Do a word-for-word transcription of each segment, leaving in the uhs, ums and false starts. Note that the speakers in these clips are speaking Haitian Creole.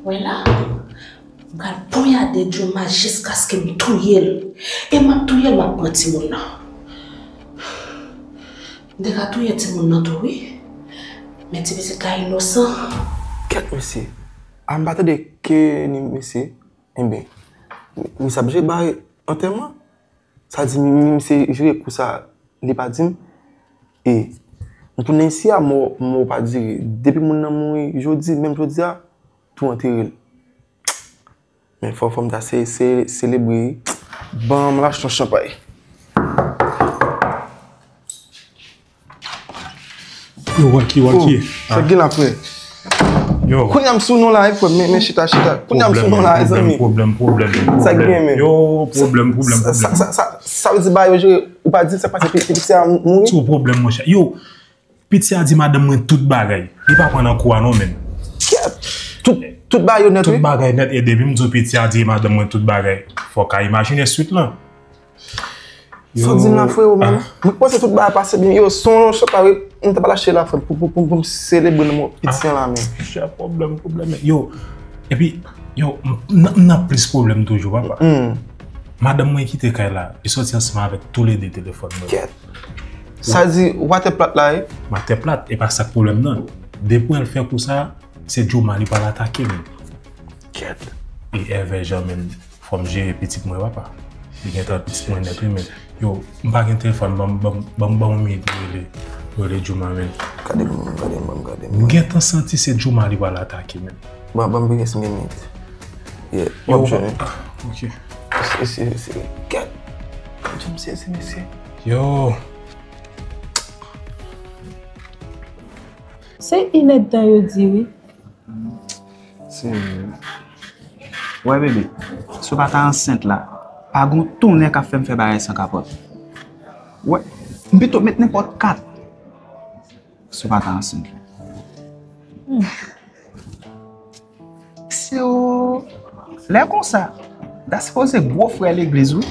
Wè la, m pral ponyade Jooma jiskaske m touye l. E m ap touye l, m ap pran timoun nan. M te ka touye timoun nan tou, wi. Men ti pitit la inosan. Kèt, mesye. A, m pa tande ke ni mesye. Enben, misye ap jere bay antèman. Sa di, mi, mi, misye jere kou sa, li pa di m. E, m tounen isi a, mò, mò pa dire. Depi moun nan mouri jodi, menm jodi a, tou antere l. Men fò, fò m ta se, se, selebre. Ban m lachte yon chanpay. Yo, Walky, Walky. Oh, sa gen la, frè? Yo. Kounye a m sou nou la, wi, frè, men, men chita, chita. Kounye a m sou nou la, zanmi. Pwoblèm, pwoblèm, pwoblèm. Sa gen, men? Yo, pwoblèm, pwoblèm, pwoblèm. Sa, sa, sa, sa vle di ba yo jere, ou pa di sa pase pi, pi, pi, a mouri? Sou pwoblèm, monchè. Yo, piti a di madanm mwen tout bagay. Li pa pran nan kou a non, men. Kèt! Tout, tout bagay yo nèt, wi. Tout bagay nèt, e depi m di w piti a di madanm mwen tout bagay, fò w ka imajine swit lan. Sa w di m la, frero, men. Mwen panse tout bagay pase byen. Yo, son yo chòk la, wi. M ta pral achte la, frè m, pou, pou, pou, pou m selebre nan mò piti an la, men. Monchè, pwoblèm, pwoblèm. Yo, epi, yo, m, m nan, m nan plis pwoblèm toujou, papa. Madanm mwen kite kay la, li sòti ansanm avèk toulede telefòn mwen. Kèt. Sa di, w atè plat la, wi. M atè plat, e pa sa k pwoblèm nan. Depi w wè l fè kou sa, se Jooma li pral atake m. Kèt. E Èvè Jan, men. Fò m jere pitit mwen, papa. Li gentan pitit mwen nèt, wi, men. Yo, m pa gen telefòn, ban m, ban m, ban m, ban m yon minit, m rele, rele Jooma, men. Gade m, gade m, ban m gade m. M gentan santi se Jooma li pral atake, men. Ban, ban m veye si m gen minit. Yeah, w ap jwenn. Ah, ok. Se, se, se, kèt. Jan m sezi, mesye. Yo. Se inèdtan yo di, wi. Se, wè, bebe, si w pa ta ansent la, pa gon tonnè k ap fè m fè bagay san kapòt. Wè, m pito met nenpòt kat. Si w pa ta ansent la. Se o, lè konsa, ta sipoze gwo frè legliz, wi.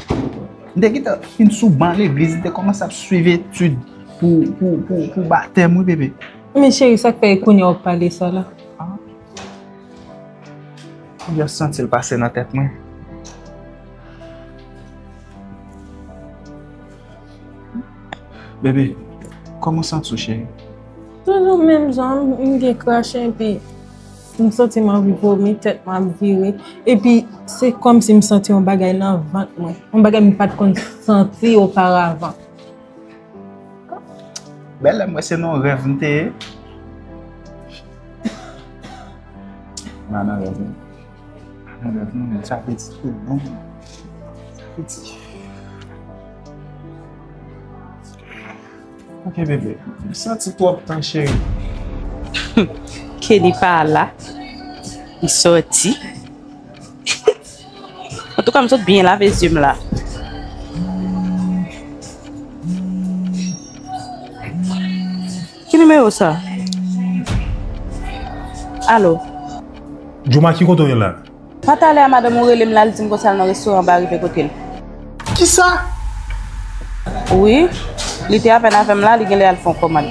M te gentan fin sou ban legliz, m te kòmanse ap swiv etid pou, pou, pou, pou batèm, wi, bebe. Men cheri, sa k fè kounye a w ap pale sa la? Ah. M byen santi l pase nan tèt mwen. Bebe, kòman w santi w, cheri? Toujou menm jan, m gen krache epi m santi m anvi vomi, tèt mwen ap vire. Epi se kòmsi m santi yon bagay nan vant mwen. Yon bagay m pa t konn santi oparavan. Bèlè, m wè se nan rèv m te ye. M pa nan rèv, non. M pa nan rèv, non, men sa piti tou, non. Sa piti. Ok, bebe. M santi twòp tan, cheri. Kenny pa la. Li sòti. Antouka, m sot byen lave zye m la. Ki nimewo sa? Alo? Jooma, ki kote w ye la? Pa talè a madanm ou rele m la, li di m konsa l nan restoran, m pa rive kote l. Kisa? Wi, li te apèn avè m la, li genlè al fè yon kòmand.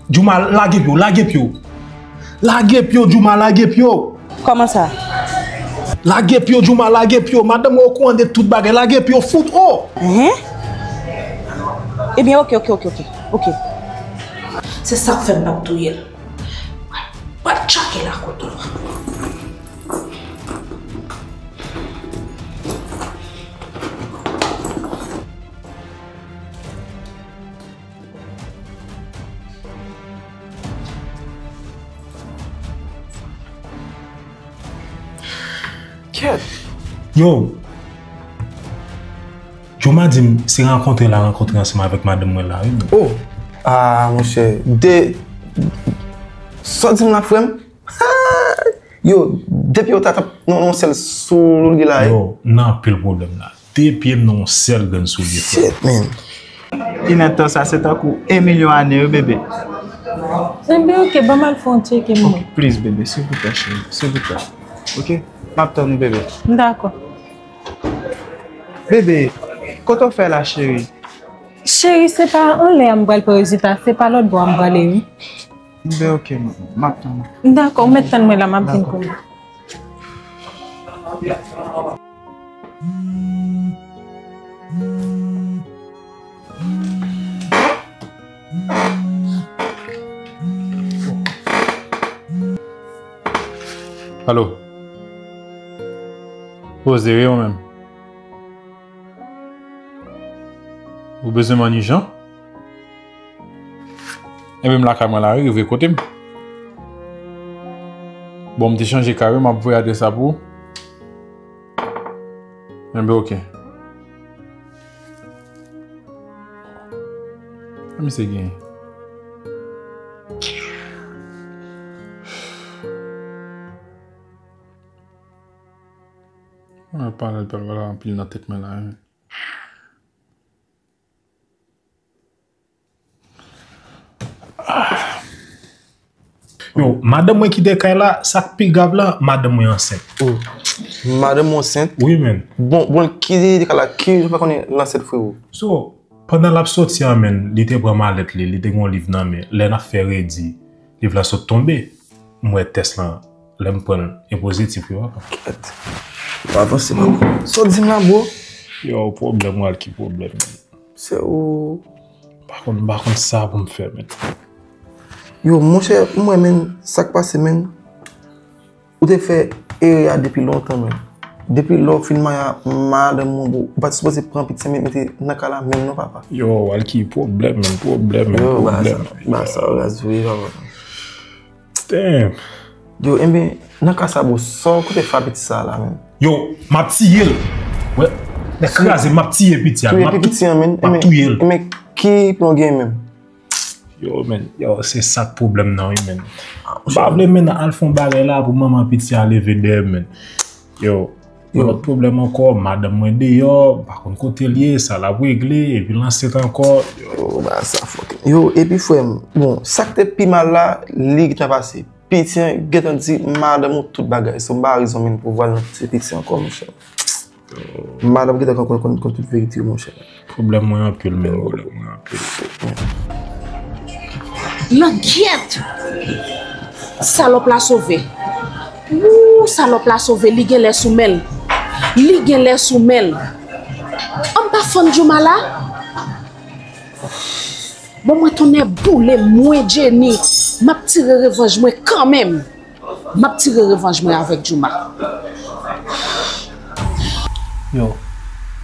Jooma, lage pye w, lage pye w. Lage pye w, Jooma, lage pye w. Kòman sa? Lage pye w, Jooma, lage pye w. Madanm mwen okouran de tout bagay. Lage pye w, fout, o! Hen? Ebyen, oke, oke, oke, oke. Oke. Se sa k fè m p ap touye l. Pral tchake lakout ou. Kèt! Yo! Jooma di m se rankontre l al rankontre ansanm avèk madanm mwen la, wi. Oh! Ah, monchè. De... Sa w di m la, frè m? Yo, de pye w ta t ap nan yon sèl soulye la, wi. Yo, nan anpil pwoblèm la. De pye m nan yon sèl grenn soulye, frè. Shit, man. Inèdtan sa, se tankou en milyon ane, wi, bebe. Enben, oke, ban m al fè yon tcheke, mwen. Oke, please, bebe, silvouplè, cheri, silvouplè. Oke? M ap tann ou, bebe. Dakò. Bebe, kote w fè la, cheri? Cheri, se pa anlè a m pral pran rezilta, se pa lòt bò a m prale, wi. Enben, oke, m, m ap tann ou. Dakò, ou mèt tann mwen la, m ap vin kounye a. Alo. Poze wi ou menm. Ou bezwen m an ijan? Enben m lakay mwen la wi, rive kote m. Bon, m te chanje kay wi, m ap voye adrès la pou ou. Enben oke. Sa misye gen? Mwen pale, pale, pale anpil nan tèt mwen la. Yo, madanm mwen kite kay la, sa k pi grav la, madanm mwen ansent. Madanm ou ansent? Wi, men. Bon, bon, ki li te ka la, ki ou pa konnen l ansent, frero? So, pandan l ap soti an, men, li te pran malèt li, li te gen yon liv nan men. Lè n ap fè redi, liv la sot tonbe. M wè tès lan, lè m pran l, e pozitif, wi, papa. Kèt. Ou avanse, papa. Sa w di m la, bro? Yo, pwoblèm, Walky, pwoblèm. Se ou. M pa konn, m pa konn sa pou m fè, men. Yo, monchè, m wè, men, sa k pase, men. Ou te fè erè a depi lontan, men. Depi lè w fin marye a madanm ou, bro, ou pa t sipoze pran pitit sa mete nan kay la menm non, papa. Yo, Walky, pwoblèm, men, pwoblèm, men, Yo, ba sa, pwoblèm. Ba sa, w raz wi, papa. Damn. Yo, enben, nan ka sa, bro, sa w kote fè a pitit sa la, men. Yo, m ap tiye l. Wè, nèg kraze, m ap tiye piti a. Touye M ap pi piti an, men. M ap touye l. Enben, ki plan w gen menm? Yo, men, yo, se sa k pwoblèm nan, wi, men. M pa vle, men, al fè yon bagay la pou manman piti a leve dèyè m, men. Yo, yon lòt pwoblèm ankò, madanm mwen deyò, m pa konn kote l ye, sa l ap regle, epi l ansent ankò. Yo, ba sa fòk. Yo, epi frè m, bon, sa k te pi mal la, li gentan pase. Piti an gentan di madanm ou tout bagay. So, m pa rezon menm pou vwal nan se piti ankò, monchè. Madanm gentan konn, konn, konn tout verite yo, monchè. Pwoblèm mwen anpil, men, pwoblèm mwen anpil. Langyèt! Salòp la sove. Wou, salòp la sove, li genlè sou men l. Li genlè sou men l. An m pa fann Jouma la? Bon, mwen tonnè boule, mwen Jenny, m ap tire revanj mwen kanmenm. M ap tire revanj mwen avèk Jouma. Yo,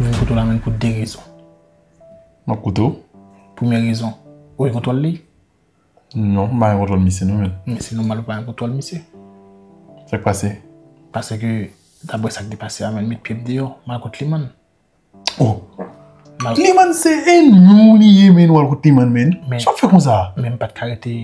m vin kote w la menm pou de rezon. M ap koute w. Premye rezon, ou gen kontwòl li? Non, m pa gen kontwòl misye non, men. Men se nòmal ou pa gen kontwòl misye. Sa k pase? Paske, daprè sa k te pase a, men, met pye m deyò, m al kot Limann. Oh. Limann se enmi w li ye, men, w al kot Limann, men. Sa w ap fè konsa? Men m pa t ka rete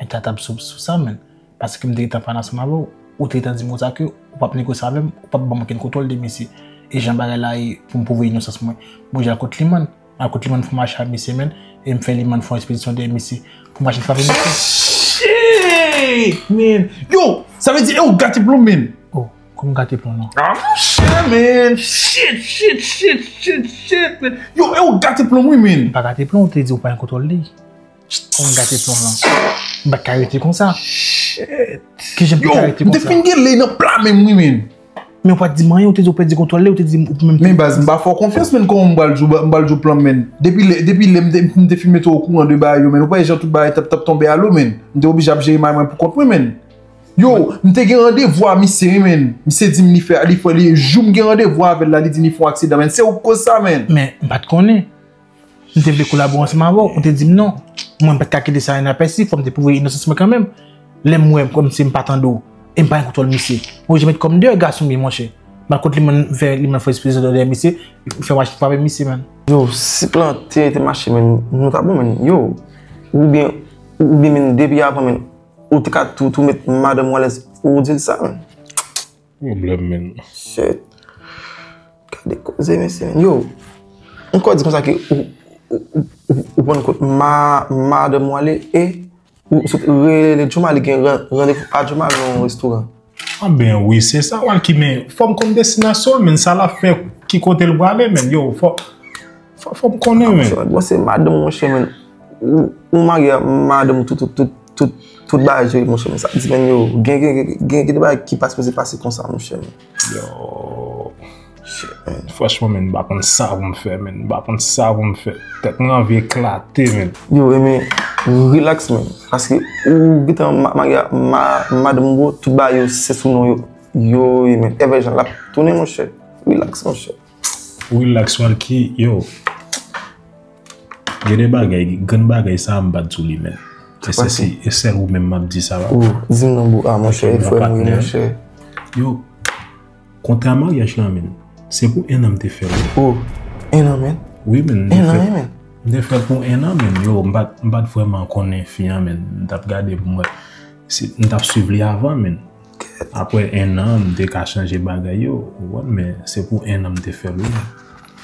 entatab sou, sou sa, men. Paske m te gentan pale ansanm avè w, ou te gentan di m konsa ke ou p ap negosye avè m, ou p ap ban m okenn kontwòl de misye. E jan bagay la ye, pou m pwouve inosans mwen, mwen jal kot Limann. M al kot Limann fè mache ak misye, men, e m fè Limann fè yon ekspedisyon dèyè misye pou mache frape misye. Shit, man! Yo, sa vle di, e ou gate plon, men. Oh, kòm gate plon, non. Ah, monchè, man! Shit, shit, shit, shit, shit, man! Yo, e ou gate plon, wi, men! M pa gate plon, ou te di ou pa gen kontwòl li. Kòm gate plon lan. M pa t ka rete konsa. Kijan m te ka rete konsa? Yo, m te fin gen lè nan pla menm wi, men. Men ou pa t di m anyen, ou te di ou pèdi kontwòl li, ou te di m ou menm. Men baz, m pa fè w konfyans, men, kòman m pral di w, m pral di w plan m, men. Depi lè, depi lè m te, m te fin mete w okouran de bagay yo, men. Ou pa wè jan tout bagay t ap, t ap tonbe a lo, men. M te oblije ap jere may mwen pou kont mwen, men. Yo, m te gen randevou a misye, wi, men. Misye di m li fè, li fè, li, jou m gen randevou avè l la, li di m li fè yon aksidan, men. Se ou k koz sa, men. Men, m pa t konnen. M te vle kolabore ansanm avè w, ou te di m non. Mwen, m pa t ka kite sa inapèsi, fò m te pwouve inosans mwen kanmenm. Lè m wè m kòmsi m pa tande w, e m pa gen kontwòl misye. Mwen, je met kòm deyò gason m ye, monchè. M al kot Limann, m fè Limann fè espesyon dèyè misye, m fè machin frape misye, man. Yo, si plan te, te mache, men, nou ta bon, men. Yo, oubyen, oubyen, men, depi avan, men, ou te ka tou, tou met madanm ou alèz, ou di l sa, men. Pwoblèm, men. Shit. Gade koze, mesye, men. Yo, m kwè di konsa ke ou, ou, ou, ou, ou pran kot ma, madanm ou ale e ou sot rele Jouma, li gen ran-, randevou a Jouma nan yon restoran. Anben wi, se sa, Walky, men fò m konn destinasyon l, men sa l ap fè, ki kote l prale, men. Yo, fò, fò, fò m konnen, men. Bon, se madanm, monchè, men. Ou, ou marye a madanm tout, tout, tout. Tout, tout bagay jere, monchè, men sa di, men yo, gen, gen, gen, gen, gen de bagay ki pa sipoze pase konsa, monchè, men. Yo. Shit, man. Franchman, men, m pa konn sa pou m fè, men. M pa konn sa pou m fè. Tèt mwen anvi eklate, men. Yo, e men, relax, men. Paske ou gentan ma-, marye a ma-, madanm ou, tout bagay yo, se sou non yo. Yo, e men, Evè Jan l ap tounen, monchè. Relax, monchè. Relax, Walky, yo. Gen de bagay, grenn bagay sa a m pa t sou li, men. E se, se, e sèl ou menm m ap di sa, papa. Oh, di m non, bro. Ah, monchè, e frè m, wi, monchè. Yo, kontra maryaj la, men, se pou en an m te fè l, wi. Oh, en an, men? Wi, men, m te fè l pou en an, men. Yo, m pa t, m pa t vrèman konnen fi an, men. M t ap gade pou m wè. Si, m t ap swiv li avan, men. Apre en an, m te ka chanje bagay yo, ou konprann, men se pou en an m te fè l, wi.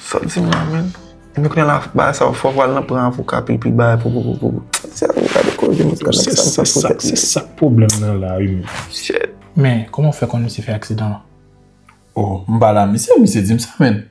Sa w di m la, men? Epi kounye a la, bagay sa yo, fò w al nan pran avoka, pil, pil bagay pou, pou, pou, pou, pou. Se avoka de koze, monchè, nèg sa, se sa k pwoblèm nan la, wi, men. Shit. Men, kòman w fè konn misye fè aksidan an? Oh, m pa la, misye, misye di m sa, men.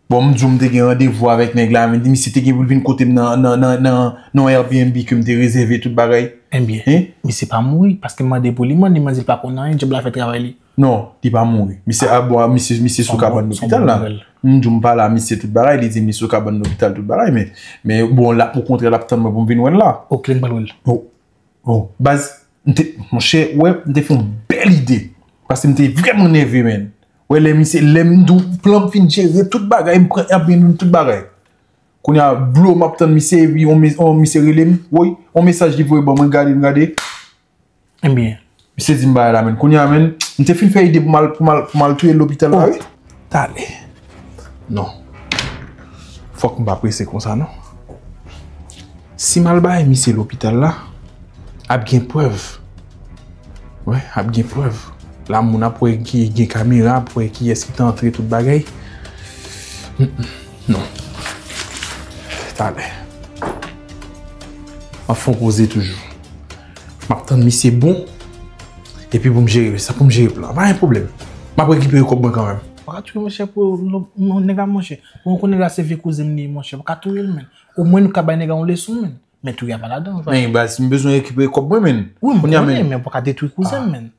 Bon, m di w m te gen randevou avèk nèg la, men misye te gen pou l vin kote m nan, nan, nan, nan, nan yon Airbnb ke m te rezève tout bagay. Ebyen, misye pa mouri, paske m mande pou li, m mande, m di l pa konn anyen, djab la fè travay li. Non, li pa mouri. Misye, ah, bon, misye, misye sou kabann lopital la. M di w m pale a misye tout bagay, li di misye sou kabann lopital tout bagay, men, men bon, l ap, okontrè, l ap tann mwen pou m vin wè l la. Ok, m pral wè l. Oh. Oh, baz, m te, monchè, wè, m te fè yon bèl ide. Paske m te vrèman nève, men. Wè, lè misye, lè m di w plan m fin jere tout bagay, m pran Airbnb tout bagay. Kounye a, blo, m ap tann misye, epi yon, yon misye rele m, woy, yon mesaj li voye ban mwen, gade, m gade. Ebyen. Misye di m bagay la, men. Kounye a, men, m te fin fè ide pou m al, pou m al, pou m al touye l lopital la, wi. Talè. Non. Fòk m pa prese konsa, non. Si m al bay misye lopital la, ap gen prèv. Wi, ap gen prèv. La, moun ap wè ki gen kamera, ap wè kiyès ki te antre tout bagay. Mm, mm, non. Talè. M ap fè yon koze toujou. M ap tann misye bon. Epi pou m jere sa, pou m jere plan. Pa gen pwoblèm. M ap rekipere kòb mwen kanmenm. Pa ka touye monchè pou yon nèg la monchè. Ou konn nèg la se vye kouzen m li ye monchè. Pa ka touye l, men. Omwen nou ka bay nèg la yon leson, men. Men touye a pa ladan. Men, baz, m bezwen rekipere kòb mwen, men. Wi, m konnen, men ou pa ka detwi kouzen m, men.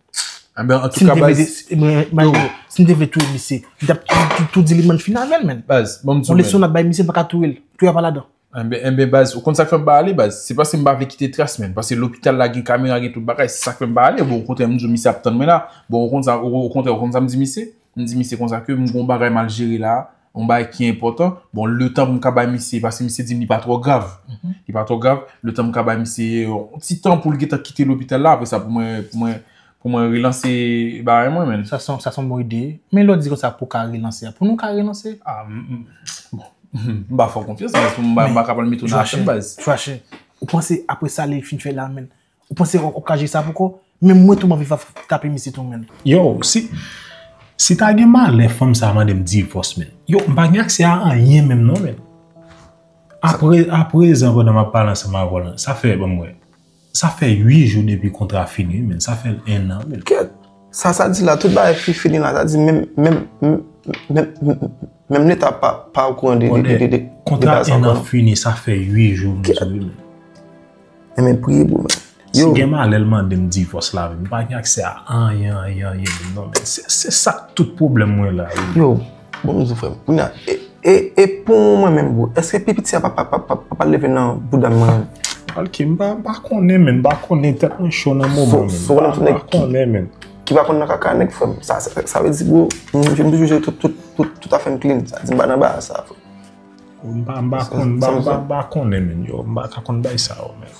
Enben, antouka, baz. Si m te vle touye misye, m t ap tou, tou, tou di li, man, fin avè l, men. Baz, bon, m di w, yon leson n ap bay misye, m pa ka touye l. Touye a pa ladan. Enben, enben, baz, ou konn sa k fè m pa ale, baz? Se paske m pa vle kite tras, men. Paske lopital la gen kamera, gen tout bagay. Se sa k fè m pa ale. Bon, okontrè, m di w, misye ap tann mwen la. Bon, ou konn sa, ou, okontrè, ou konn sa m di misye? M di misye konsa ke m gon bagay m al jere la, yon bagay ki enpòtan. Bon, letan pou m ka bay misye, paske misye di m li pa twò grav. Li pa twò grav. Letan m ka bay misye yon ti tan pou l gentan kite lopital la, apre sa, pou mwen, pou mwen, pou mwen relanse bagay mwen, men. Sa se, sa se yon bon ide. Men lè w di konsa pou w ka relanse a, pou nou ka relanse? Ah, m, m, bon. M pa fè w konfyans, men m pa, m pa ka pral mete w nan afè m, baz. Trache. Ou panse apre sa, lè l fin fè la, men, ou panse w, w ka jere sa pou kò w? Menm mwen tou, m anvi fa-, tape misye tou, men. Yo, si, si ta gen malè fanm sa a mande m divòs, men. Yo, m pa gen aksè a anyen menm, non, men. Apre, aprezan, pandan m ap pale ansanm avè w lan, sa fè, ban m wè. Sa fè uit jou depi kontra fini, men. Sa fè l en an, men. Kèt! Sa, sa di la, tout bagay fi-, fini la, sa di menm, menm, menm, menm, menm Leta pa, pa okouran de, de, de, de, de, de bagay sa ankò, non. Kontra en an fini, sa fè uit jou, m di w, men. Enben, priye pou mwen. Si gen malè l mande m divòs lavi m, m pa gen aksè a anyen, anyen, anyen menm, non, men. Se, se sa k tout pwoblèm mwen la, wi. Yo, bon, m di w, frè m, kounye a, e, E, e pou mwen menm, bro, èske pi piti a pa, pa, pa, pa, pa, pa leve nan bouda m mwen menm? Alki, m pa, m pa konnen, men, m pa konnen, tèt mwen cho nan moman, men. M pa konnen, men. Ki pa konn nan kaka nèg, frè m. Sa, sa, sa vle di, bro, m, m toujou jere tout, tout, tout, tout afè m clean. Sa di m pa nan bagay sa, frè m. M pa, m pa konn, m pa, m pa, m pa konnen, men, yo, m pa ka konn bagay sa yo, men.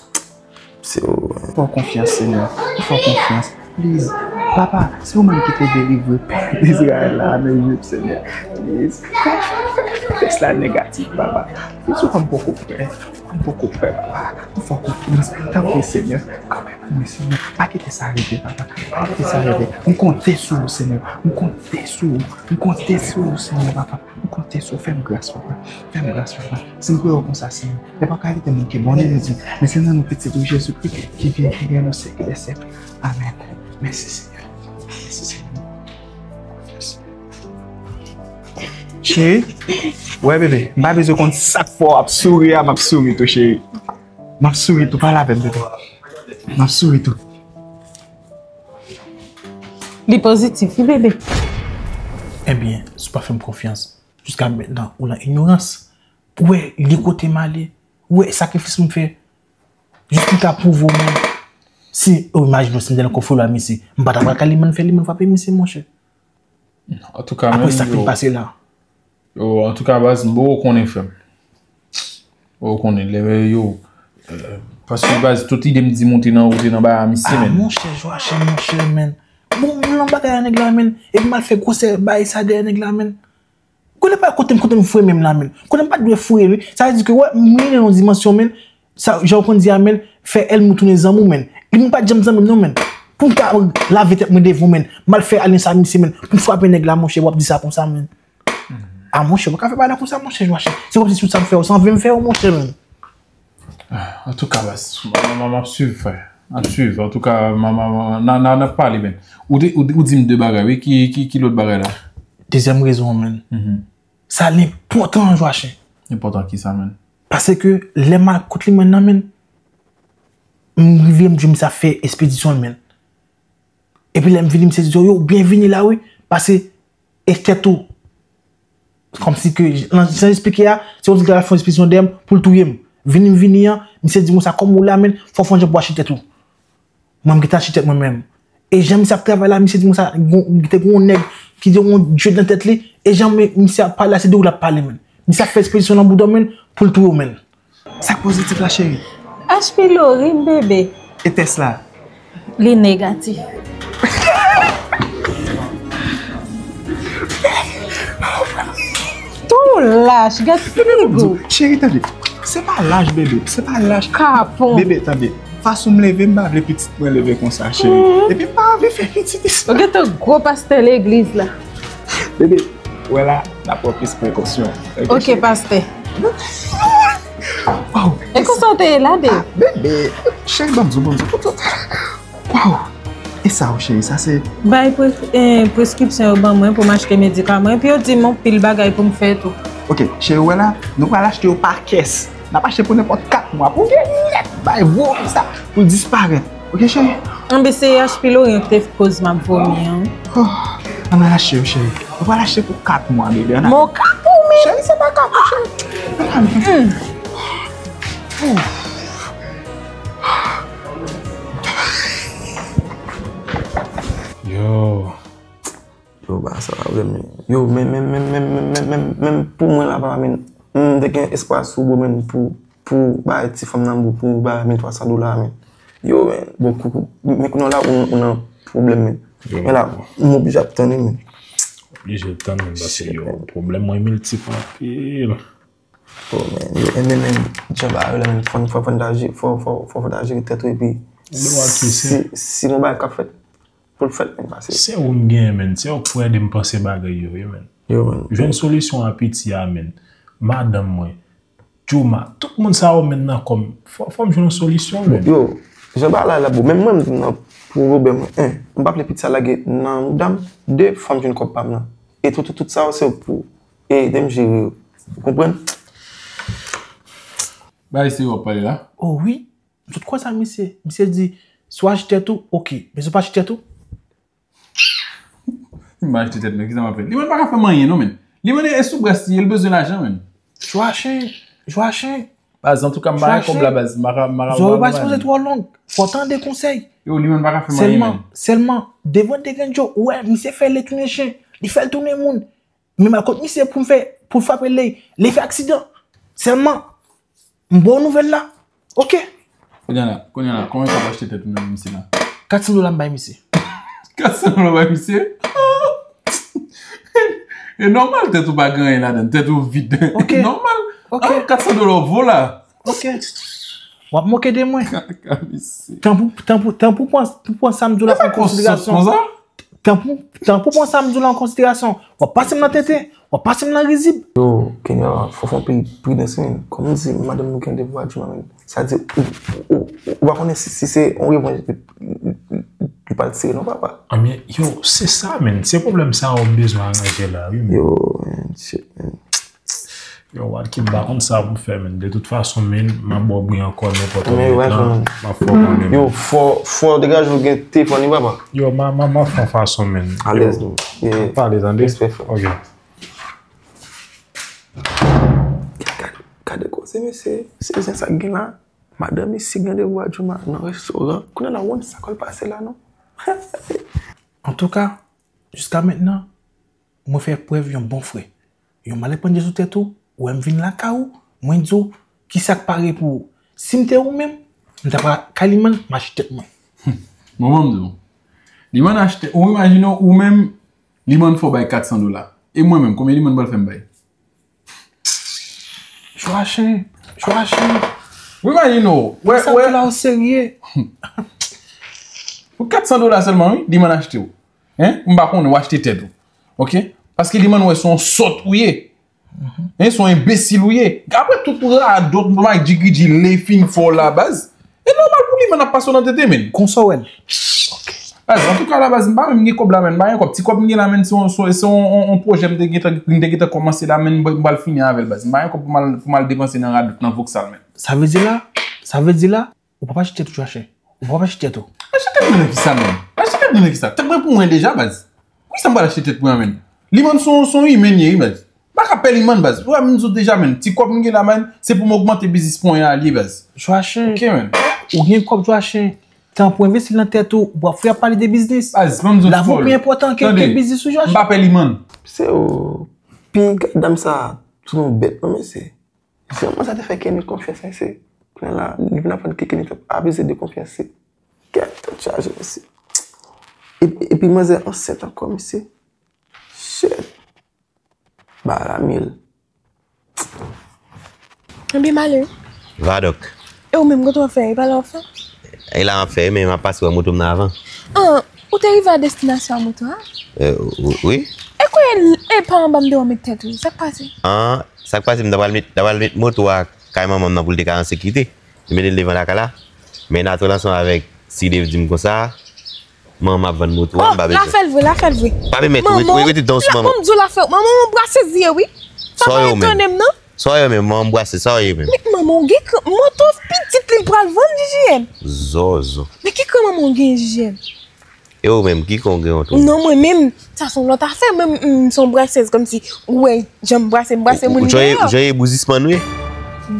Se ou. Fè w konfyans, Senyè. Fè w konfyans. Please. Papa, se ou menm ki te delivre pèp Izrayèl la nan Ejip, Senyè. Please. Fè, fè, fè, fè tès la negatif, papa. Please, ou konn m poko prè. M poko prè, papa. Fè w konfyans. Tanpri, Senyè. Kanmenm, wi, Senyè. Pa kite sa rive, papa. Pa kite sa rive. M konte sou ou, Senyè. M konte sou ou. M konte sou ou, Senyè, papa. M konte sou ou, fè m gras, papa. Fè m gras, papa. Si m priye w konsa, Senyè, se pa kalite moun ki bon, li di, men se nan non pitit ou Jezikri ki vin, ki gen nou syèk dè syèk. Amèn. Mèsi, Senyè. Mèsi, Senyè. Cheri, wè, bebe, m pa bezwen konn sa k fè w ap souri a, m ap souri tou, cheri. M ap souri tou, pale avè m, bebe. M ap souri tou. Li pozitif, wi, bebe. Ebyen, si w pa fè m konfyans, jiska mentnan, ou nan inyorans. Ou wè, li kote m ale. Ou wè, sakrifis m fè. Jis pou ta pwouve w menm. Si, o, imajine w, si m te nan konfli a misye, m pa ta pral ka li menm fè li menm frape misye, monchè. Antouka, apre menm sa ki yo pase la. Yo, antouka, baz, m poko konnen, frè m. Poko konnen, lè yo, euh, paske, baz, tout ide m di m ou te nan, ou te nan bagay a misye, ah, menn. Monchè, Joachim, monchè, menn. Bon, m nan bagay a nèg la, menn. Epi m al fè gwosè bagay sa dèyè nèg la, menn. Konnen pa kote m, kote m foure men m la, menn. Konnen m pa t dwe foure, wi. Sa vle di ke, wè, m rive nan yon dimansyon, menn. Sa, jan w konn di a, menn, fè èl m tounen zanmi w, menn. Li, m pa t janm zanmi m, non, menn. Pou m ka lave tèt mwen devan w, menn. M al fè alyans a misye, menn. Pou m frape nèg la, monchè, w ap di sa konsa, menn. A, monchè, w pa ka fè bagay la konsa, monchè, monchè. Se kòmsi tout sa m fè yo, se anven m fè yo, monchè, menn. Antouka, baz, m, m, m ap swiv, frè. M ap swiv. Antouka, m, m, m, n a, n a, n ap pale, menn. Ou te, ou, ou di m de bagay, wi. Ki, ki, ki lòt bagay la? Dezyèm rezon, menn. Sa l enpòtan, Joachim. Enpòtan kisa, menn? Paske lè m al kot li, menn, nan, menn, m rive, m di misye ap fè espedisyon l, menn. Epi lè m vini, misye di, yo, byenvini la, wi. Pase, e tèt ou. Kòmsi ke, nan, jan l esplike a, se kòmsi l ta fè yon espedisyon dèyè m pou l touye m. Vini m vini an, misye di konsa, kòm ou la, menn, fò w fè yon jan pou w achte tèt ou. Mwen, m gentan achte tèt mwen menm. E jan misye ap travay la, misye di konsa, gon, te gon nèg ki te gon djed nan tèt li, e jan mi-, misye ap pale la, se de ou l ap pale, menn. Misye ap fè espedisyon nan bouda w, menn, pou l touye w, menn. Sa k pozitif la, cheri? H pylori, bebe. E tès la? Li negatif. Tou lach, gad figo. Cheri, tande. Se pa lach, bebe. Se pa lach. Kapon. Bebe, tande. Fason m leve, m pa vle pitit mwen leve konsa, cheri. Epi m pa anvi fè pitit isit. Ou gentan gwo pastè legliz la. Bebe, wè la, n a pran plis prekosyon. Ok, pastè. Waw. E konsa w te ye la, de? Ah, bebe, cheri, ban m di w, ban m di w. Waw. E sa w, cheri, sa se? Bay pre-, eh, preskripsyon yo ban mwen pou m achte medikaman, epi yo di m anpil bagay pou m fè tou. Ok, cheri, wè la, nou pral achte yo pa kès. N ap achte pou nenpòt kat mwa, pou gen nèt, bay vo konsa, pou l disparèt. Ok, cheri? Anben, se H pylori an ki te koz m ap vomi an. Oh, ann al achte yo, cheri. Nou pral achte pou kat mwa, bebe. Ann al. Mo kat ou menm? Cheri, se pa kat ou, cheri. Ann al. Yo. Yo, ba sa pa vre, men. Yo, men, men, men pou mwen la, pa, men, m te gen espwa sou, bro, men, pou, pou bay ti fanm nan, bro, pou bay mil twa san dola, men. Yo, men, bon, koukou, men kounye a la, ou, ou nan pwoblèm, men. Men la, m oblije ap tann, men. Oblije tann, men, paske, yo, pwoblèm mwen miltip anpil. Oh, men, yo, men, men, jan bagay yo la, men, fò, fò, fò n ta jere, fò, fò, fò, fò n ta jere tèt ou, epi si, si gon bagay k ap fèt, pou l fèt, men, pase. Se ou m genyen, men, se ou k pou ede m panse bagay yo, wi, men. Yo, men. Jwenn solisyon a piti a, men. Madanm mwen, Jooma, tout moun sa yo, men, nan kò m. Fò, fò m jwenn yon solisyon, men. Yo, jan bagay la, la, bro, menm mwen, m nan pwoblèm, en, m pa vle piti sa lage nan mouda m, de, fò m jwenn kòb pa m nan. E tout, tout, tout sa yo, se pou ede m jere yo. Ou konprann? Bagay serye w ap pale la? Oh wi. M sot kwè sa misye. Misye di, si w achte tèt ou, ok. Men si w pa achte tèt ou? M pa achte tèt mwen, kisa m ap fè? Li menm pa ka fè m anyen non, men. Li menm e sou brès li, li bezwen lajan, men. Joachim, Joachim. Baz, antouka, m pa gen kòb la, baz. M pa ka, m pa ka. Zòrèy pa sipoze twò long. Fò w tande konsèy. Yo, li menm pa ka fè m anyen, men. Sèlman, sèlman, devan de grenn je w, ou wè, misye fè lè tounen chen. Li fè l tounen moun. Men m al kot misye pou m fè, pou l frape lè, lè fè aksidan. Sèlman, m ba w nouvèl la. Ok. Kounye a la, kounye a la, konbyen sa w achte tèt ou nan misye la? Kat san dola m bay misye. Kat san dola w bay misye? E nòmal tèt ou pa gen anyen ladan, tèt ou vid. Ok. E nòmal. Ok. Ah, kat san dola w vo la. Ok. W ap moke de mwen. Ka, ka misye. Tanpri, tanpri, tanpri pran, pou pran sa m di w la an konsiderasyon. Tanpri, tanpri pran sa m di w la an konsiderasyon. W ap pase m nan tenten, w ap pase m nan rizib. Yo, Kenya, fò fè anpil pridans, men. Kòm m di, madanm nou gen devwa di mwen, men. Sa di, ou, ou, ou, ou pa konnen si, si se yon revanj li, li, li, li pral tire, non, papa. Anben, yo, se sa, men. Se pwoblèm sa a w bezwen aranje la, wi, men. Yo, men, shit, men. Yo, Wadki, m pa konn sa pou m fè, men. De tout fason, men, m ap ba w bri ankò nenpòt lè. M ap fè w konnen. Yo, fò, fò degaje w gen telefòn li, papa. Yo, m a, m a, m a fè yon fason, men. Alèz, non. Pa alèz, tande? Respè, frè. Ok. Gade, gade koze, mesye. Se zen sa k gen la. Madanm isi gen randevou a Jouma nan restoran. Kounye a la, ou konn sa k pral pase la, non? Antouka, jiska mentnan, mwen fè prèv yon bon frè. Yon malèt pran dye sou tèt ou, ou wè m vin lakay ou, mwen di w, kisa k pare pou ou? Si m te ou menm, m ta pral kay Limann, m achte tèt mwen. Bon, ban m di w. Limann achte, ou imajine w, ou menm, Limann fè w bay kat san dola. E mwen menm, konbyen Limann pral fè m bay? Joachim, Joachim. Ou imajine w, wè, sa wè. Ki la w serye? Pou kat san dola sèlman, wi, Limann achte w. Hein? M pa konnen, w achte tèt ou. Ok? Paske Limann wè se yon sòt ou ye. Hein, se yon enbesil ou ye. Apre tout radòt, Mike Jiggy G, lè fin fò la, baz. E nòmal pou Limann ap pase w nan tete, men. Konsa w wè l. Baz, antouka la, baz, m pa menm gen kòb la, men. M pa gen kòb. Ti kòb m gen la, men, se yon, se yon, se yon, yon, yon pwojè m te gentan, m te gentan kòmanse la, men, m pral fini avè l, baz. M pa gen kòb pou m al, pou m al depanse nan radòt, nan Vauxhall, men. Sa vle di la, sa vle di la, ou p ap achte tèt ou, Joachim. Ou p ap achte tèt ou. Achte tèt mwen nan kisa, men? Achte tèt mwen nan kisa? Tèt mwen pou mwen deja, baz. Kisa m pral achte tèt mwen an, men? Limann se yon, se yon imen ye, wi, baz. M pa ka pè Limann, baz. Ou wè m di w deja, men. Ti kòb m gen la, men, se pou m ogmante biznis mwen an li ye, baz. Joachim. Ok, men. Ou gen kòb, Joachim. Tan pou envesti nan tèt ou, ou ap fè ap pale de biznis. Baz, ban m di w. Lavi w pi enpòtan ke, ke biznis ou, Joachim. M pa pè Limann. Se ou. Pi gad dam sa, tou nou bèt, non, mesye. Se manman sa te fè Kenny konfyans, mesye. Kounye a la, li vin aprann ke Kenny t ap abize de konfyans li. Kèt tèt chaje, mesye. Epi, epi manzè ansent ankò, mesye. Shit. Bagay la mil. Ebyen, m ale wi. Vadòk. E ou menm, kote w ap fè? E pa la w ap fè? E la m ap fè, men m ap pase wè moto m nan avan. Ah, ou te rive a destinasyon a moto a? Euh, wi. E kote, e pa anba m te wè w met tèt ou? Sa k pase? Ah, sa k pase, m ta pral met, ta pral met moto a kay manman m nan pou l te ka an sekirite. Li mete l devan lakay la. Men Natwèl ansanm avèk Sidev di m konsa, manman ap vann moto a, m pa bezwen. Oh, l ap fè l vre, l ap fè l vre. Pa pèmèt ou, rete tan sou manman. Manman, m di w l ap fè, manman, yon brasez li ye, wi. Sa pa etone m, non. Sa w ye menm, manman brasez, sa w ye menm. Men manman, w gen kran, moto pitit li pral vann, J J M. Zozo. Men ki kran manman w gen, J J M? E ou menm, ki kran w gen yon tou? Non, mwen menm, sa se yon lòt afè. Mwen, m, m, se yon brasez, kòmsi, ou wè, jan m brase, m brase moun deyò. Ou, ou, ou, ou, ou, bouzismann, wi.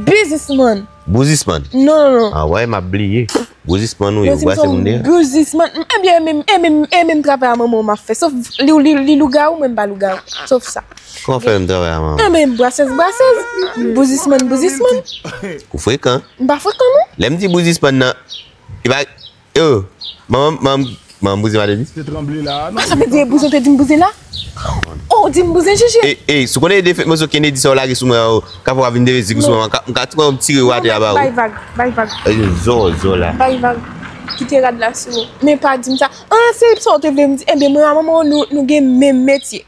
Biznismann. Bouzismann? Non, non, non. Ah, wè, m ap bliye. Bouzismann, wi, ou brase moun deyò. Bouzismann. Ebyen, e menm, e menm, e menm travay a manman w m ap fè. Sof li, li, li lougawou, mwen m pa lougawou. Sof sa. Kòman fè menm travay a manman? Ebyen, brasez, brasez. Bouzismann, bouzismann. Ou frekan. M pa frekan, non. Lè m di bouzismann nan, li pa Yo, manman, manman, manman bouzen pa te di? Te tranble la, non? Ah, sa vle di e bouzen w te di m bouzen la? Oh, di m bouzen, J J. E, e, si w konnen defèt moso Kennedy sa w lage sou mwen an, ka fè w ap vin defèt sou mwen, m ka, m ka pran w tire w atè a ba ou. Bay vag, bay vag. E, zo, zo la. Bay vag. Kite rad la sou ou. Men pa di m sa. Ah, se sa w te vle m di. Ebyen, mwen a manman w, nou, nou gen menm metye.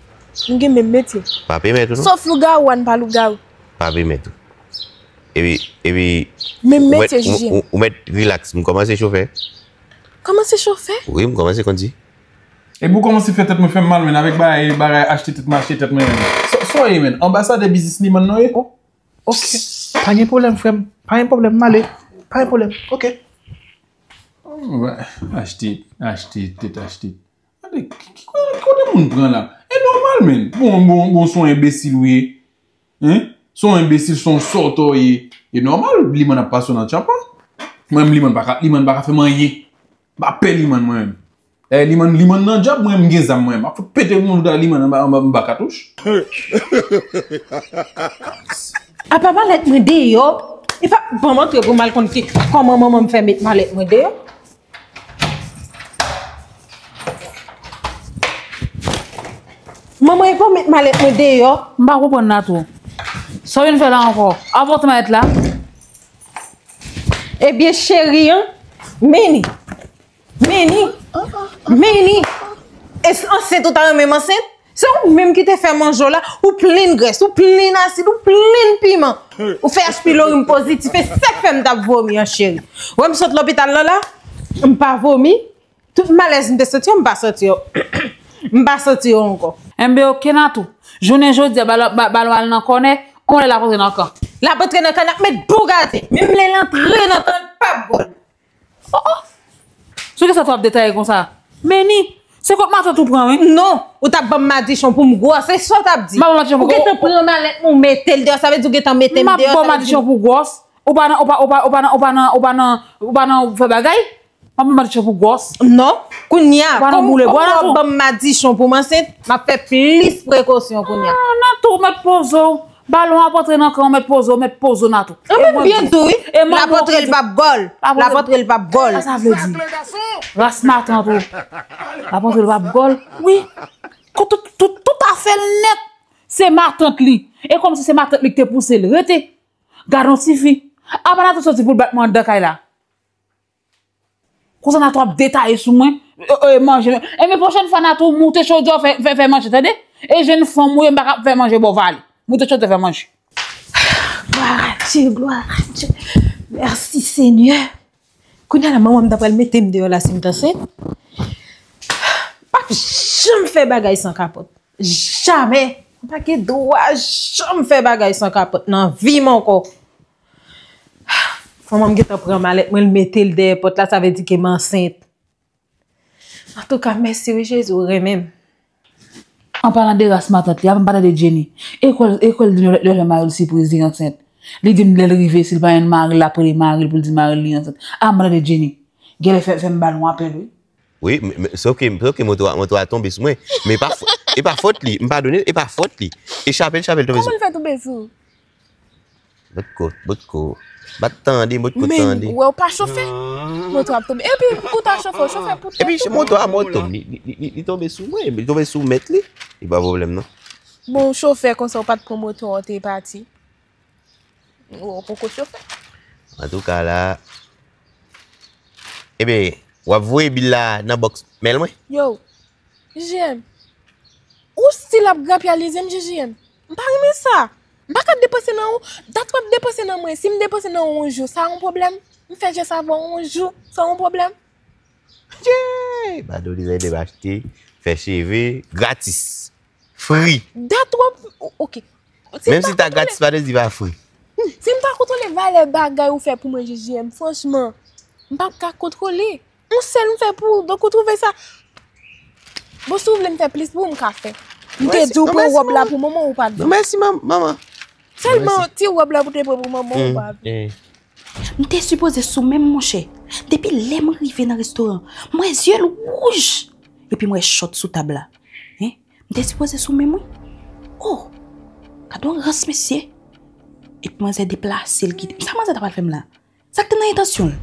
Nou gen menm metye. Pa pèmèt ou, non? Sof lougawou, a n pa lougawou. Pa pèmèt ou. Epi, epi, menm metye, J J. Ou mèt, ou, ou mèt rilaks. M kòmanse chofè. Kòmanse chofè? Wi, m kòmanse kondui. Epi ou kòmanse fè tèt mwen fè m mal, menn, avèk bagay, bagay achte tèt mwen, achte tèt mwen, menn. Sa, sa w ye, menn? Anbasadè biznis li, menn, non, ye? Oh, ok. Pa gen pwoblèm, frè m. Pa gen pwoblèm, m ale. Pa gen pwoblèm. Ok. Oh, achte, achte tèt, achte. Gade, ki, ki, kote moun pran la? E nòmal, menn. Bon, bon, bon, se yon enbesil ou ye. Hein? Se yon enbesil, se yon sòtò ye. E nòmal, Limann ap pase w nan tchanpan. Mwen menm, Limann pa ka, Limann pa ka fè m anyen. M pa pè Limann, mwen menm. Dayè, Limann, Limann nan djab, mwen menm, m gen zam, mwen menm. M ap fout pete moun da Limann anba, anba, anba katouch. Apa malèt mwen deyò? E pa ban m antre pou m al konn ki, kòman manman m fè met malèt mwen deyò? Manman, e pa w met malèt mwen deyò? M pa konprann la twò. Sa w vin fè la ankò? A pòt malèt la. Ebyen, cheri an, men ni. Men ni. Men ni. E ansent ou ta renmen m ansent? Se ou menm ki te fè manje w la, ou plen grès, ou plen asid, ou plen piman. Ou fè H. pylori m pozitif, e sa k fè m t ap vomi an, cheri. Wè m sot lopital lan la, m pa vomi. Tout malèz m te santi yo, m pa santi yo. M pa santi yo ankò. Enben, ok, Natou. Jounen jodi a, bal, bal, bal w al nan kònè, Kòman lè l ap antre nan kan? L ap antre nan kan, l ap met bon gade. Menm lè l antre nan kan, l p ap gòl. Oh, oh. Sou kisa w ap detaye konsa? Meni, se kont matant ou pran, wi. Non, ou t ap ban m madichon pou m gwòs, se sa w t ap di. M ap ban w madichon pou gwòs. Ou gentan pran malèt mwen, ou mete l deyò, sa vle di ou gentan mete m deyò, sa vle di. M ap ban w madichon pou gwòs. Ou pa nan, ou pa, ou pa, ou pa nan, ou pa nan, ou pa nan, ou pa nan fè bagay? M ap ban w madichon pou gwòs. Non, kounye a, kòm, kòm w ap ban m madichon pou m ansent, m ap fè plis prekosyon kounye a. Ah, Natou, mèt poze w. Balon ap antre nan kan w, mèt poze w, mèt poze w, Natou. Anben, m byen di w, wi. L ap antre, l p ap gòl. L ap antre, l p ap gòl. Sa sa vle di? Ras matant ou. L ap antre, l p ap gòl. Wi. Tout, tout, tout afè l nèt, se matant li. E kòmsi se matant li ki te pouse l rete. Gad on tifi. Apa Natou soti pou l bat mwen anndan kay la. Konsa Natou ap detaye sou mwen, e, e, manje. Ebyen, pwochèn fwa Natou, moute chodyè, fè, fè, fè manje, tande? E jèn fanm ou ye, m pa ka fè manje ba w vale. Moute chodyè, fè manje. Gloire à Dieu, gloire à Dieu. Merci, Seigneur. Kounye a la, manman m ta pral mete m deyò la si m t ansent. M p ap janm fè bagay san kapòt. Jamè. M pa gen dwa janm fè bagay san kapòt nan vi m ankò. Manman m gentan pran malèt mwen, l mete l dèyè pòt la, sa vle di ke m ansent. Antouka, mèsi wi Jezi, ou renmen m. An palan de ras matant li, apa m pa tande Jenny? E kwè l, e kwè l di lè, lè, lè mari l sipriz li ansent. Li di m lè l rive, si l pa jwenn mari l, l ap rele mari l pou l di mari l li ansent. A, m pa tande Jenny. Genlè fè, fè m ba l yon apèl, wi. Wi, men, men, sòf ke, sòf ke moto a, moto a tonbe sou mwen. Men e pa fò-, e pa fòt li. M padone l, e pa fòt li. E chape l, chape l tonbe sou mwen. Kòman l fè tonbe sou ou? Bòt ko, bòt ko. Bat tande, bòt ko tande. Men, ou wè ou pa chofè? Moto ap tonbe. Epi, ou ta chofè, ou chofè pou tèt ou. Epi, moto a, moto, li, li, li, li, li tonbe sou mwen, li tonbe sou mèt li. Li pa pwoblèm, non. Bon, chofè konsa, ou pa t pran moto a, ou te pati. Ou poko chofè. Antouka la, ebyen, w ap voye bil la nan bòks mèl mwen? Yo, J J M, ou still ap grapyalize m, J J M. M pa renmen sa. M pa ka depanse nan ou. Dat w ap depanse nan mwen. Si m depanse nan ou yon jou, sa yon pwoblèm? M fè jès avè w yon jou, sa yon pwoblèm? Yey! Padone, sa ede m achte, fè cheve, gratis. Free. Dat w ap, o-, oke. Menm si ta gratis, pa vle di pa free. Si m ta kontwole valè bagay ou fè pou mwen, J J M, franchman, m p ap ka kontwole. Yon sèl m fè pou ou, donk ou twouve sa. Bon, si w vle m fè plis pou ou, m ka fè. M te di w pran wòb la pou manman, ou pa vle. Non, mèsi, manman. Sèlman ti wòb la pou te pran pou manman, ou pa vle. M te sipoze sou men m, monchè. Depi lè m rive nan restoran, m wè zye l wouj. Epi m wè chòt sou tab la. Hein? M te sipoze sou men m, wi. Oh! Gade yon rans, mesye. Epi manzè deplase l kite m. Sa manzè ta pral fè m la? Sa k te nan entansyon l?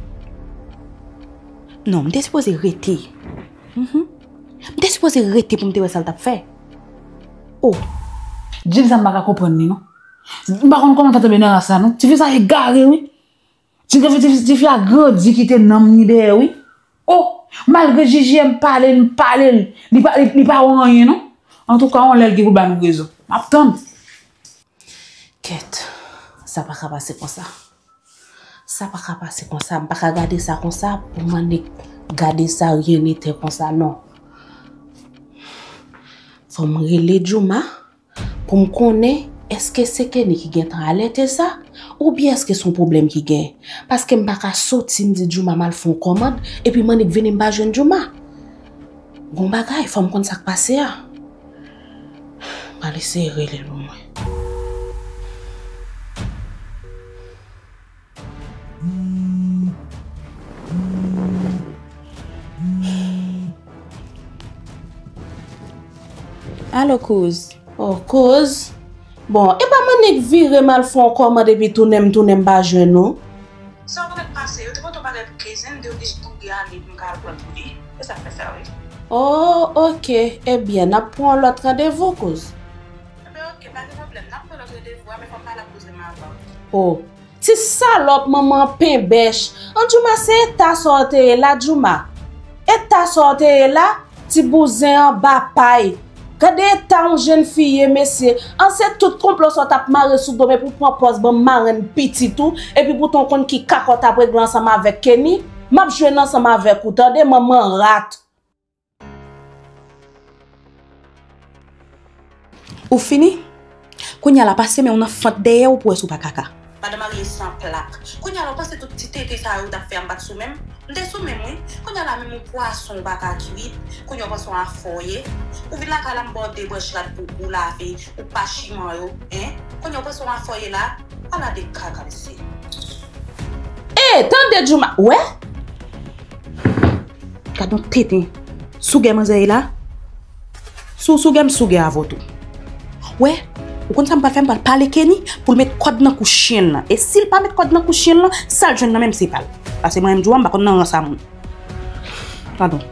Non, m te sipoze rete. Mhm. M te sipoze rete pou m te wè sa l t ap fè. Oh! Jim sa m pa ka konprann li, non. M pa konn kòman l fè tonbe nan ras la, non. Tifi sa egare, wi. Tifi, tifi, tifi a grandi kite nanm li dèyè, wi. Oh! Malgre J J M pale l, m pale l, li pa, li, li pa wè anyen, non. Antouka, yon lè l gen pou l ba nou rezon. M ap tann. Kèt, sa pa ka pase konsa. Sa pa ka pase konsa. M pa ka gade sa konsa pou m annik gade sa ryen nete konsa, non. Fò m rele Djouma pou m konnen èske se Kenny ki gentan alète sa, oubyen èske se yon pwoblèm ki gen. Paske m pa ka soti m di Djouma m al fè yon kòmand, epi m annik vini m pa jwenn Djouma. Gon bagay, fò m konn sa k pase a. M pral eseye rele l pou mwen. Alo, kouz. Oh, kouz. Bon, e pa m annik vire m al fè yon kòmand epi tounen m tounen m pa jwenn ou? Sa w konn k pase? Yo te pote yon bagay pou kizin, m te oblije kouri ale pou m ka al pran l pou li. Se sa k fè sa, wi. Oh, oke. Ebyen, n ap pran yon lòt randevou, kouz. Ebyen, oke, pa gen pwoblèm. N ap pran lòt randevou a, men fò m pale ak kouzen m avan. Oh, ti salòp manman penbèch. An, Djouma, se eta sa w te ye la, Djouma? Eta sa w te ye la? Ti bouzen anba pay. Gade eta yon jèn fi ye, mesye. An, se tout konplo sa w t ap mare sou do m epi w pran pòz ban m marenn pitit ou, epi poutan w konn ki kaka w t ap regle ansanm avèk Kenny. M ap jwenn ansanm avèk ou, tande, manman rat. Ou fini? Kounye a la, pase men w nan fant dèyè w pou wè si w pa kaka. Madan marye san plak. Kounye a la, w panse tout ti tete sa yo w t ap fè a m pa t sou men m? M te sou men m, wi. Kounye a la, menm yon pwason w pa ka kwit. Kounye a w panse w afòye. Ou vin lakay la, m ba w de branch rad pou ou lave, ou pa chiman yo, en? Kounye a w panse w afòye la? Ala de kaka, mesye. E, tande Djouma, wè? Gad yon tenten. Sougè manzè ye la. Si w sougè, m sougè avè w tou. Wè, ou konn sa m pral fè? M pral pale Kenny pou l met kòd nan kou chen nan. E si l pa met kòd nan kou chen nan, sa l jwenn nan men m se pa l. Paske mwen menm Djouma, m pa konn nan rans a moun. Padon.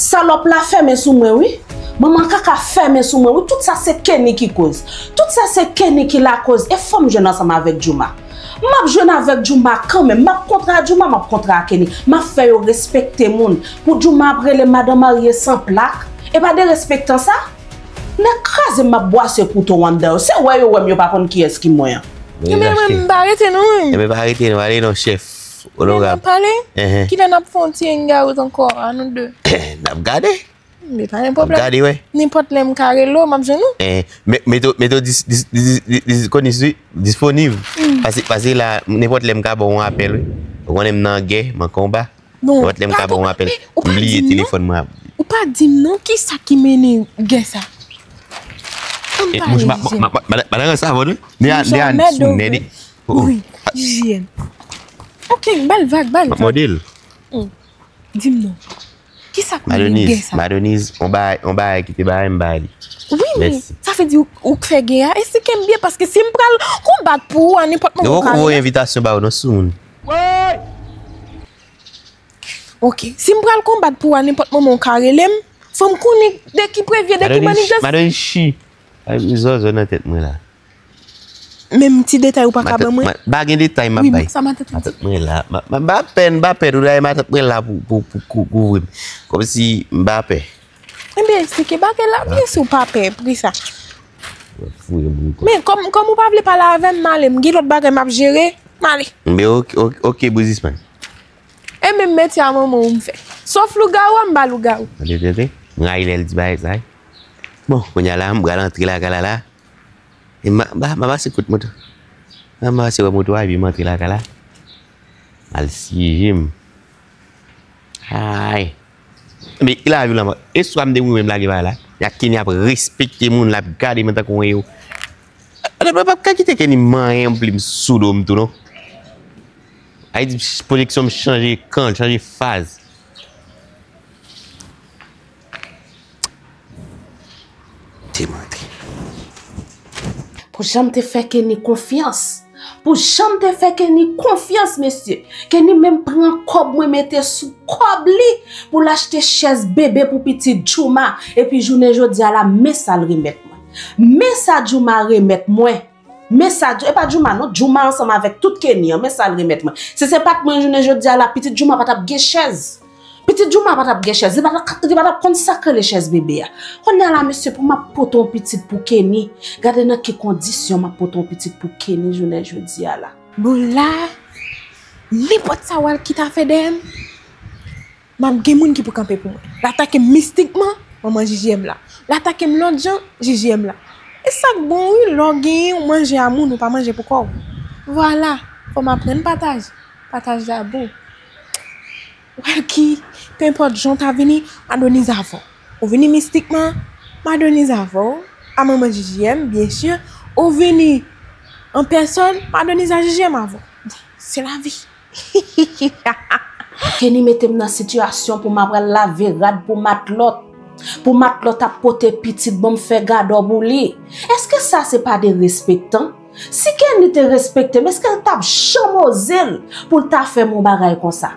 Salòp la fèmen sou mwen, wi. Manman kaka fèmen sou mwen, wi. Tout sa se Kenny ki koz. Tout sa se Kenny ki lakoz. E fò m jwenn ansanm avèk Djouma. M ap jwenn avèk Djouma kanmenm. M ap kontre a Djouma, m ap kontre a Kenny. M ap fè yo respekte moun. Pou Djouma ap rele madan marye san plak. E pa derespektan sa? Nèg kraze m, m ap bwase kouto w anndan yo. Se wè yo wè m, yo pa konn kiyès ki mwen an. Ebyen, mwen, m pa rete non, wi. Ebyen, pa rete non, ale non, chèf. Onorab. Kilè n ap pale? Kilè n ap fè yon ti hangout ankò, a nou de? N ap gade. Men pa gen pwoblèm. N ap gade, wè. Nenpòt lè m ka rele w, m ap jwenn ou. Eh, me-, meto-, metodis-, dis-, dis-, dis-, dis-, konis, wi, disponib. Pase, pase la, nenpòt lè m ka ba w yon apèl, wi. Ou konnen m nan gè, m an konba. Nenpòt lè m ka ba w yon apèl. M bliye telefòn mwen ap. Ou pa di m non, kisa ki mennen gè sa? Ann pale, Jijiyèm. Madan sa bon, wi. Wi, Jijiyèm. Ok, ba l vag, ba l vag. M ap mòde l. Di m non. Kisa k mennen gè sa? Madoniz, Madoniz, on bagay, on bagay ki te bagay, m bay li. Wi, men sa vle di ou, ou k fè gè a? Esplike m byen, paske si m pral konbat pou ou a nenpòt moman ou ka rele m. Yo poko voye envitasyon ba ou non, soumoun. Ok, si m pral konbat pou ou a nenpòt moman ou ka rele m, fò m konnen de ki prevye, de ki manijans. Madoniz, Madoniz, chi. Ay, zòzò nan tèt mwen la. Menm ti detay ou pa ka ban mwen? Ma-, ma-, pa gen detay m ap bay. Wi, sa matant ou di. Matant mwen la. Ma, ma, pa pè, pa pè, ou dayè matant mwen la pou, pou, pou kou-, kouvri m. Kòmsi m pa pè. Ebyen, eksplike bagay la byen si w pa pè, pri sa. Fouye m ankò. Men, kòm, kòm ou pa vle pale avè m, m ale, m gen lòt bagay m ap jere, m ale. Ebyen, ok, ok, ok, biznismann. E menm metye a manman w m fè. Sof lougawou a, m pa lougawou. Tande, tande, tande. M rayi lè l di bagay sa, wi. Bon, kounye a la, m pral antre lakay la la. E m a, m a, m a pase kot moto. M a pase wè moto a, epi m antre lakay la. M al siyeje m. Ay. Men, e lavi w la, e swa m te mouri, m lage bagay la. Y a Kenny ap respekte moun, l ap gade mwen tankou yon ewo. Atò, m p ap ka kite Kenny manyen yon plim sou do m tou, non. Ayiti, pwojeksyon m chanje kan, chanje faz. Te mande. Pou jan m te fè Kenny konfyans. Pou jan m te fè Kenny konfyans, mesye. Kenny menm pran kòb mwen mete sou kòb li pou l achte chèz bebe pou pitit Djouma. Epi jounen jodi a la, men sa l remèt mwen. Men sa Djouma remèt mwen. Men sa, e pa Djouma non, Djouma ansanm avèk tout Kenny an, men sa l remèt mwen. Si se pa t mwen jounen jodi a la, pitit Djouma pa t ap gen chèz. Pitit Djouma pa t ap gen chèz, li pa t ap, li pa t ap konn sa k rele chèz bebe a. Kounye a la, mesye, pou m ap pote yon pitit pou Kenny, gade nan ki kondisyon m ap pote yon pitit pou Kenny jounen jodi a la. Bon, la, nenpòt sa w al kite a fè dèyè m, m ap gen moun ki pou kanpe pou mwen. L atake m mistikman, manman Jijiyèm la. L atake m lòt jan, Jijiyèm la. E sa k bon, wi, lè w genyen, w manje a moun, ou pa manje pou kò w. Vwala, fò m aprann pataje. Pataje dabò. Ou al ki, pe enpòt jan w ta vini, m adonize avè w. Ou vini mistikman, m adonize avè w. A manman Jijiyèm, byen si. Ou vini an pèsòn, m adonize a Jijiyèm avè w. Se lavi. Kenny mete m nan sitiyasyon pou m apral lave rad pou matlòt. Pou matlòt ap pote pitit ban m fè gadò pou li. Èske sa se pa derespektan? Si Kenny te respekte m, èske l t ap janm oze l pou l ta fè m yon bagay konsa?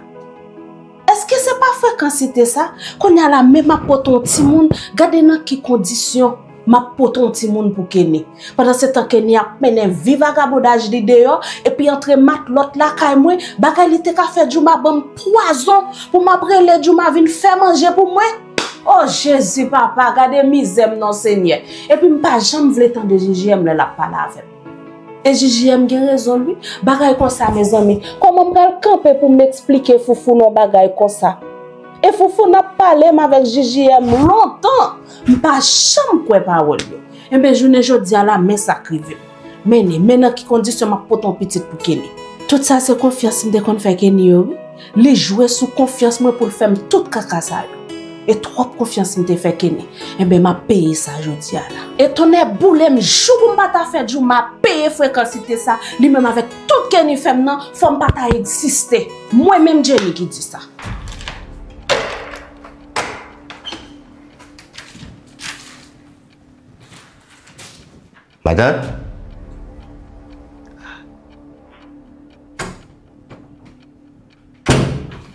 Èske se pa frekansite sa? Kounye a la, men m ap pote yon timoun, gade nan ki kondisyon m ap pote yon timoun pou Kenny. Pandansetan Kenny ap mennen vi vagabondaj li deyò, epi antre matlòt lakay mwen, bagay li te ka fè Djouma ban m pwazon pou m ap rele Djouma vin fè manje pou mwen. O Jezi papa, gade mizè m non Senyè. Epi m pa janm vle tande Jijiyèm lè l ap pale avè m. E Jijiyèm gen rezon l wi. Bagay konsa mezanmi. Kòman m pral kanpe pou m eksplike Foufou non bagay konsa? E Foufou n ap pale m avèk J J M lontan. M pa janm kwè pawòl yo. Enben, jounen jodi a la, men sa k rive m. Men, men nan ki kondisyon m ap pote yon pitit pou Kenny. Tout sa se konfyans m te konn fè Kenny yo, wi. Li jwe sou konfyans mwen pou l fè m tout kaka sa yo. E twòp konfyans m te fè Kenny. Enben, m ap peye sa jodi a la. E tonnè boule m, jou pou m pa ta fè Jouma peye frekansite sa, li menm avèk tout Kenny fè m nan, fò m pa ta egziste. Mwen menm Jenny ki di sa. Matant?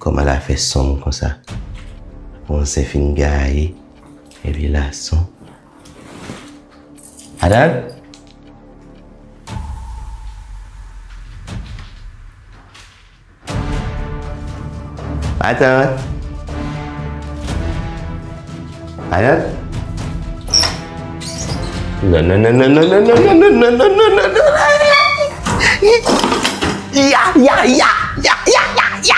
Kòman l a fè sonm konsa? Bon, se fin gaye, epi l a sonm. Matant? Matant? Matant? Non, non, non, non, non, non, non, non, non, non, non, non, non. Ya, ya, ya, ya, ya, ya, ya.